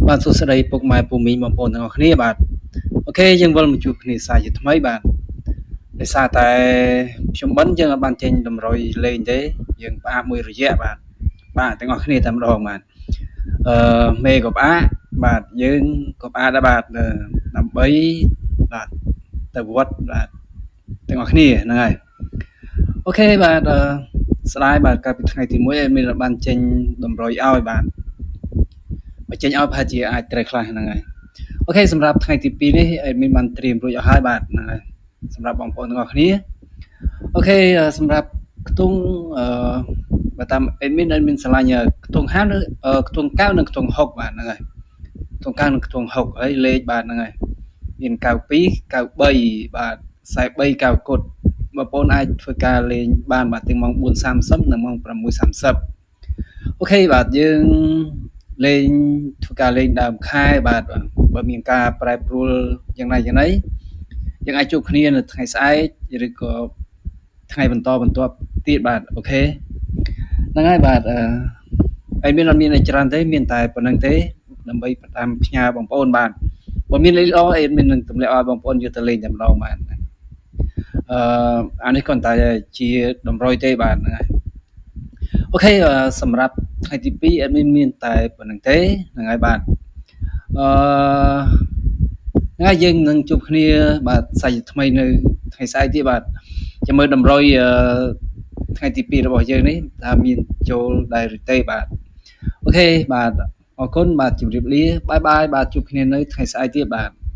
បាទសួស្តីពុកម៉ែពូមីងបងប្អូនទាំងអស់គ្នាបាទ OK យើងវិលមកជួបគ្នាសាជាថ្មីបាទដោយសារតែខ្ញុំបិណ្ឌយើងអាចបានចេញតម្រុយលេងទេយើងផ្អាកមួយរយៈបាទបាទទាំងអស់គ្នាតែម្ដងបាទអឺមេក៏ផ្អាកបាទយើងក៏ផ្អាកដែរបាទដើម្បីបាទទៅវត្តបាទទាំងអស់គ្នាហ្នឹងហើយ OK បាទស្ដាយបាទកាលពីថ្ងៃទី1ឯមានបានចេញតម្រុយឲ្យបាទបើចេញឲ្យប្រហែលជាអាចត្រូវខ្លះហ្នឹងហើយ OK សម្រាប់ថ្ងៃទី2នេះ admin បានត្រៀមរួចអស់ហើយបាទហ្នឹងហើយសម្រាប់បងប្អូនទាំងអស់គ្នា OK សម្រាប់ខ្ទង់អឺបើតាម admin ស្រឡាញ់ខ្ទង់5ឬខ្ទង់9និងខ្ទង់6បាទហ្នឹងហើយខ្ទង់9និងខ្ទង់6ហើយលេខបាទហ្នឹងហើយមាន92 93បាទ43 9គុតបងប្អូនអាចធ្វើការលេងបានបាទទាំងម៉ោង4:30និងម៉ោង6:30 OK បាទយើងលេងធ្វើការលេងដើមខែបាទបើមានការប្រែប្រួលយ៉ាងណាយ៉ាងណីយើងអាចជួបគ្នានៅថ្ងៃស្អែកឬក៏ថ្ងៃបន្តបន្ទាប់ទៀតបាទ OK ហ្នឹងហើយបាទអឺហើយមានអត់មានអីច្រើនទេមានតែប៉ុណ្្នឹងទេដើម្បីតាមផ្ញើបងប្អូនបាទបើមានលេខល្អអីមាននឹងទម្លាក់ឲ្យបងប្អូនយកទៅលេងតែម្ដងបាទអឺអានេះគ្រាន់តែជាតម្រុយទេបាទហ្នឹងហើយ OK សម្រាប់ថ្ងៃទី2 admin មានតែប៉ុណ្្នឹងទេហ្នឹងហើយបាទអឺថ្ងៃយើងនឹងជួបគ្នាបាទសាច់ថ្មីនៅថ្ងៃស្អែកទៀតបាទចាំមើលតម្រុយថ្ងៃទី2របស់យើងនេះថាមានចូលដែរឬទេបាទ OK បាទអរគុណបាទជម្រាបលា bye bye បាទជួបគ្នានៅថ្ងៃស្អែកទៀតបាទ។